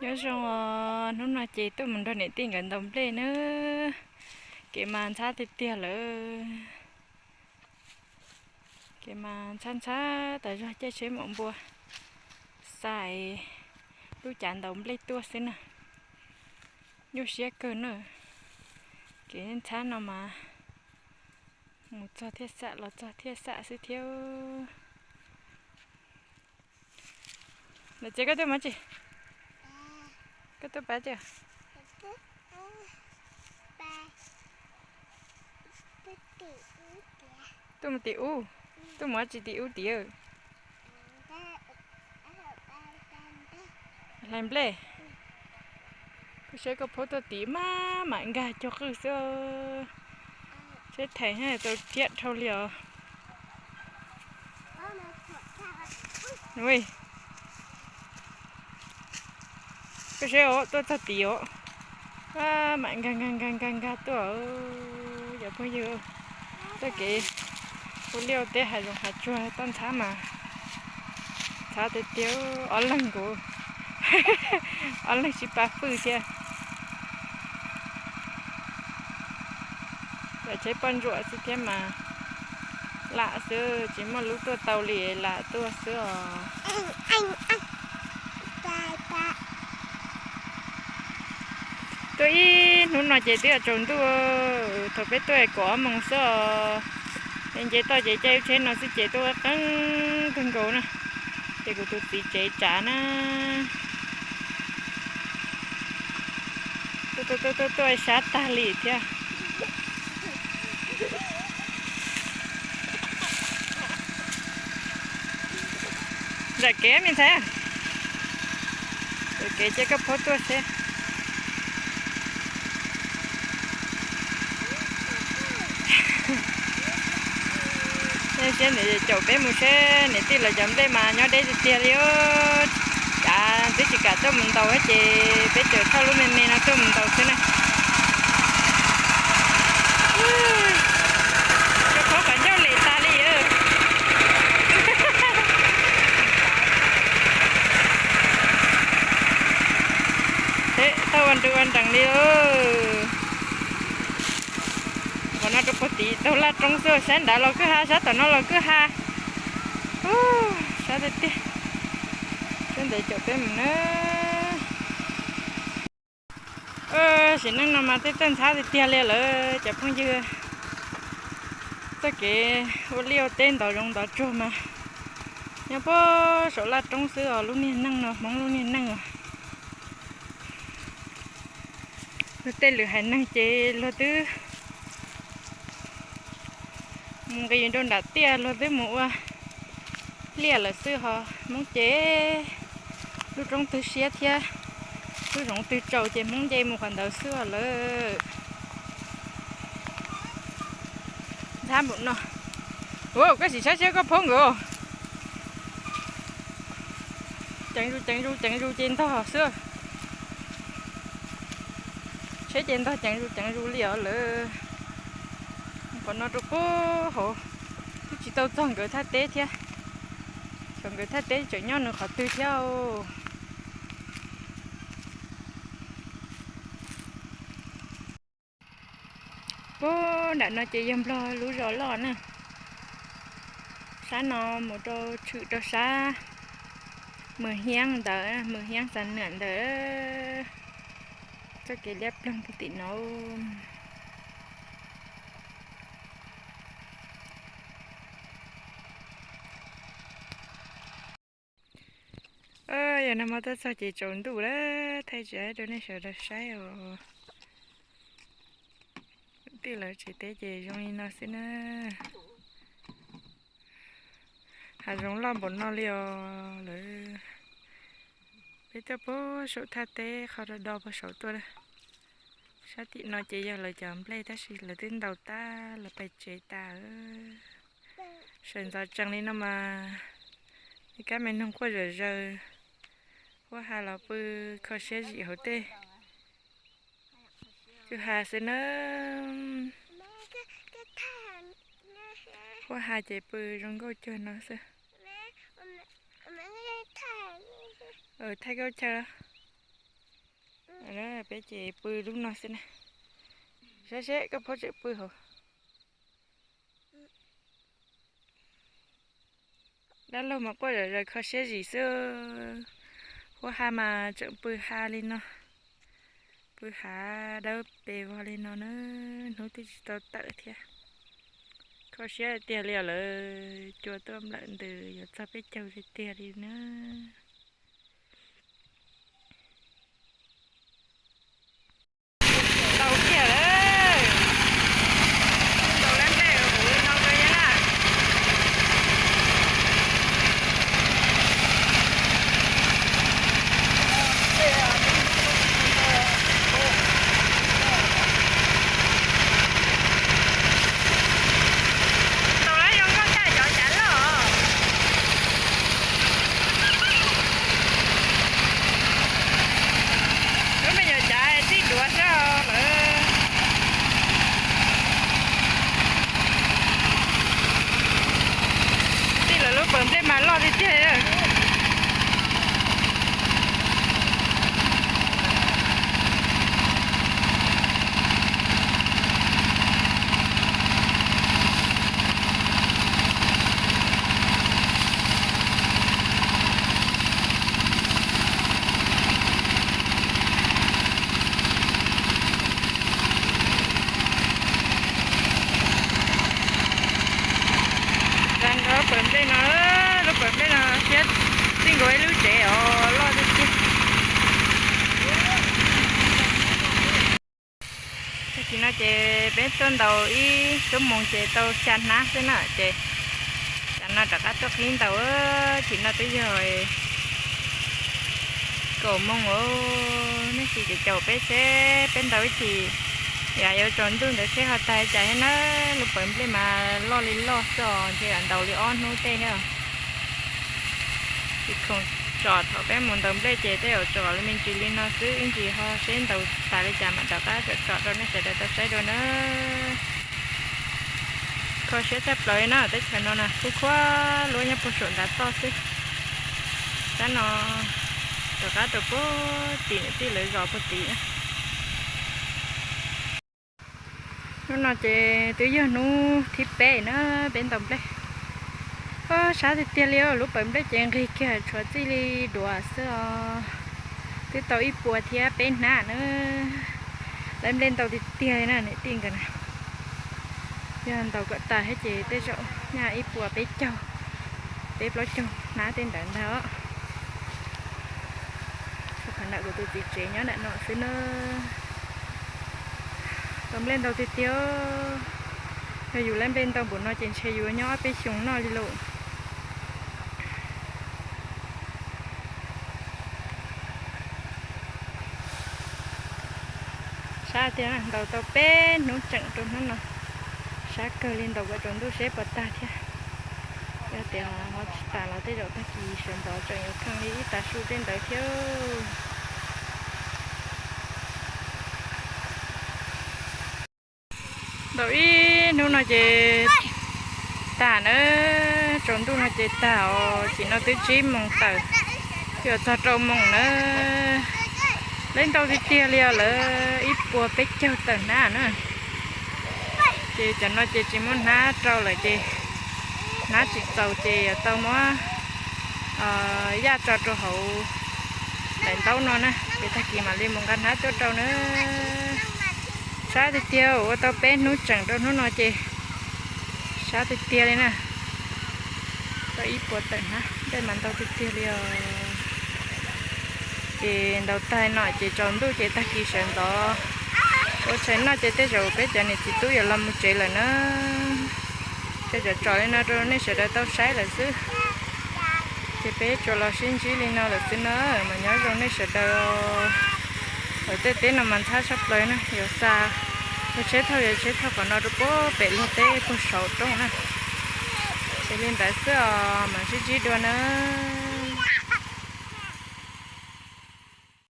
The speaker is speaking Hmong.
Nyob zoo, hnub no ces tuaj mus nrog niam tij nkawd ntaus nplej na. Kev mas ntxhab tiag tiag lawm. Kev mas ntxhab ntxhab tas zog, caij tsheb maum npua xa lub cav ntaus nplej tuaj xwb na. Nyuaj siab kawg na. Kev ntxhab no mas mus txog thiaj xam, los txog thiaj xam xwb thiab. Ntawm txiv koj tuaj mus tsi? Koj tuaj pab tsi? Tuaj mus tim ub, tuaj mus tsi tim ub tim. Hlais nplej. Koj saib koj phob tuaj tim mas mam nkag cog qwj xwb. Seb thaiv tau thiab dhau li os. Koj saib os, tuaj txog tid os. Mam nkag nkag nkag nkag nkag tuaj. Cov phooj ywg, txoj kev ua liaj ua teb hav zoov hav tsuag toj ntxhab mas ntxhab tiag tiag. Ob leeg nkaus, ob leeg sib pab fwj thiab. Cov tsheb poj ntsuam xwb thiab mas lam xwb, tsis muaj lub tuaj tau li, lam tuaj xwb os. Tuaj ib hnub no ces twb yuav tsaus ntuj, thaum peb tuaj kaum ob moos xwb os. Nce toj ces caij lub tsheb no xwb ces tuaj qeeb kawg nkaus na. Ces kuv tus txiv tsev tsav na, tuaj tuaj tuaj sab tag li thiab. Nram kev me ntxhais, nram kev cia koj phob tuaj seb. Siab ntawd caum peb mus seb niam tij lawv cov nplej mas nyob deb tiag tiag li. Cas twb tsis kam tuaj mus ntaus ces peb tseem thauj lub me me no tuaj mus ntaus xwb na. Cov qhov qhov ncauj lem tas li. Tau ua nrug ua nrees li. Qhov no rau puag tid taug laj roob xwb, sab nrad los kwj ha, sab tom no los kwj ha. Sab tiag tiag. Sab ntev caum peb mus na. Sim neej no mas tej txawj ntxhab tiag tiag li lawm cov phooj ywg. Txoj kev ua liaj ua teb ntov zoov ntov tsuag mas nyob puag saum laj roob xwb os, lub niag neej no Hmoob lub niag neej os. Luag tej lwm haiv neeg ces luag twb mus nqis rau nram tiaj, luag twb mus ua liaj lawm xwb, ho Hmoob ces lub roob twg siab thiab lub zoov twg tsaus ces Hmoob nce mus qhov ntawd xwb os lawm. Ntxhab npaum no. Ua koj sim saib seb koj phob nkawd. Ceev zus ceev zus ceev zus ces ntog xwb. Tsheb ces ntog ceev zus ceev zus li os lawm. Qhov no rau puag hauv, twb tsis tau txog nkawd thaj teb thiab. Xyov nkawd thaj teb tseem nyob nws qhov twg thiab. Puag nram no ces yog Nplog lub zos loj na. Sab no mus rau tshwm rau sab Mws Hiab ntawd, Mws Hiab Xa Nwam ntawd. Txoj kev liab ploog puag tim no. Yog nag hmo tuaj txog ces tsaus ntuj lawm, thaij tsis rau nej sawv daws saib os. Tij lawv tsev teb ces zoo li no xwb na. Hav zoov loj npaum no li os lawm. Peb tuaj puag saum thaj teb qhov do do puag saum tuaj. Sab tim no ces yog lawv cov nplej tab sis lawv twb ntaus tag lawv pais tsev tas. Sawv ntxov tsees li no mas, kab me noog quaj zom zaws. Huab ha los pw kho siab zim hauv tej kwj ha xwb na. Huab ha ces pw zoo nkauj cuag no xwb. Thaij koj chaw. Peb ces pw lub no xwb na. Saib seb koj phob tseem pw hauv. Dab laug mas quaj zom zaws kho siab zim xwb. Huab ha mas tseem pw ha li no, pw hav dawb pes vog li no na, hnub twb tsis tau tawm thiab. Kho siab tiag li os, lawv cua tuaj nplawm ntws yuav txog peb caug tiag tiag li na. Ntau kiag lawm. Ntau lab nplej huv no kawg na. Ntau lab zoo nkauj tshaj cov cav loj. Lub me nyuam cav txij duav xwb lawm. Tij lawv lub pawg nplej mas loj tiag tiag. Lub pawg nplej no, lub pawg nplej no thiab txij nkaus ib lub tsev os loj tiag tiag. Tag kis no ces peb tuaj ntaus ib xuab moos ces tau xya hnab xwb na ces tam no rov qab tuaj qhib ntaus. Tam no twb yog kaum moos os, nej sim caum peb seb peb ntaus ib chim yam yuav tsaus ntuj ntawd seb ho tag cas thiab na. Lub pawg nplej mas loj li loj xwb os, ntshe yam ntaus li ob hnub tej thiab. Tsis khoom tsom thaum peb mus ntaus nplej ces tej zaum tsom li me ntsis li no xwb, ib ntsis ho seb ntaus tas li cas mam rov qab tsom tsom rau nej sawv daws tau saib dua na. Kho siab tshaj plaws li na, teb chaws no na kub khuab luab nyob puag saum ntav toj xwb. Sab no rov qab rau puag tim niam tij lawv zos puag tim na. Hnub no ces twb yog hnub thib peb na peb ntaus nplej. Sab tiag tiag li, lub pawg nplej ces nqig kiag tshuav txij li duav xwb os. Twb tau ib puas thiab peb hnab na. Lawv nplej ntau tiag tiag li na niam tij nkawd na. Yog ntaus kom tas thiab ces tej zaum nyaj ib puas peb caug, peb plaub caug hnab tej ntawd ntag os. Qhov ntawm kuv tus txiv tsev nyob ntawm no xwb na. Tau nplej ntau tiag tiag. Yog yus lawv nplej ntau npaum no ces ntshe yus nyob ob peb xyoos noj li lauj. Sab tiag, ntaus tau peb hnub tseem rau hnub no. Sab kawg li, ntaus kom tsaus ntuj seb puas tag thiab. Yog tias ho tsis tas los tej zaum tag kis sawv ntxov tseem yuav kheej li ib tav su tej ntawd thiab. Ntaus ib hnub no ces tag na, tsaus ntuj no ces tag os, tam no twb tsib moos tawm, yuav txog rau moos na. Lawv ntau tiag tiag li os, lawv ib puas peb caug tawm hnab na. Ces cov no ces tsis muaj hnab rau lawm ces hnab tsis txaus ces yuav tau muab yaj tso rau hauv daim ntaub no na, ces tag kis mam li mus nqa hnab tuaj rau na. Sab tiag tiag, ua tau peb hnub tseem rau hnub no ces sab tiag tiag li na. Tau ib puas tawm hnab, nplej mas ntau tiag tiag li os. Ces ntaus tag no ces tsaus ntuj ces tag kis sawv ntxov ua tshais noj ces tej zaum peb cov niam txiv tub yuav los mus tsev lawm na. Ces tsom tsom li no rau nej sawv daws tau saib lawm xwb. Ces peb tsuas los sib ntsib li no lawm xwb na, mas nyob zoo nej sawv daws. Lawv tej teb no mas ntxhab tshaj plaws na, yuav xa, yuav tsheb thauj, yuav tsheb thauj qhov no rau puag pem luag teb puag saum roob na. Ces li ntawd xwb os, mam sib ntsib dua na.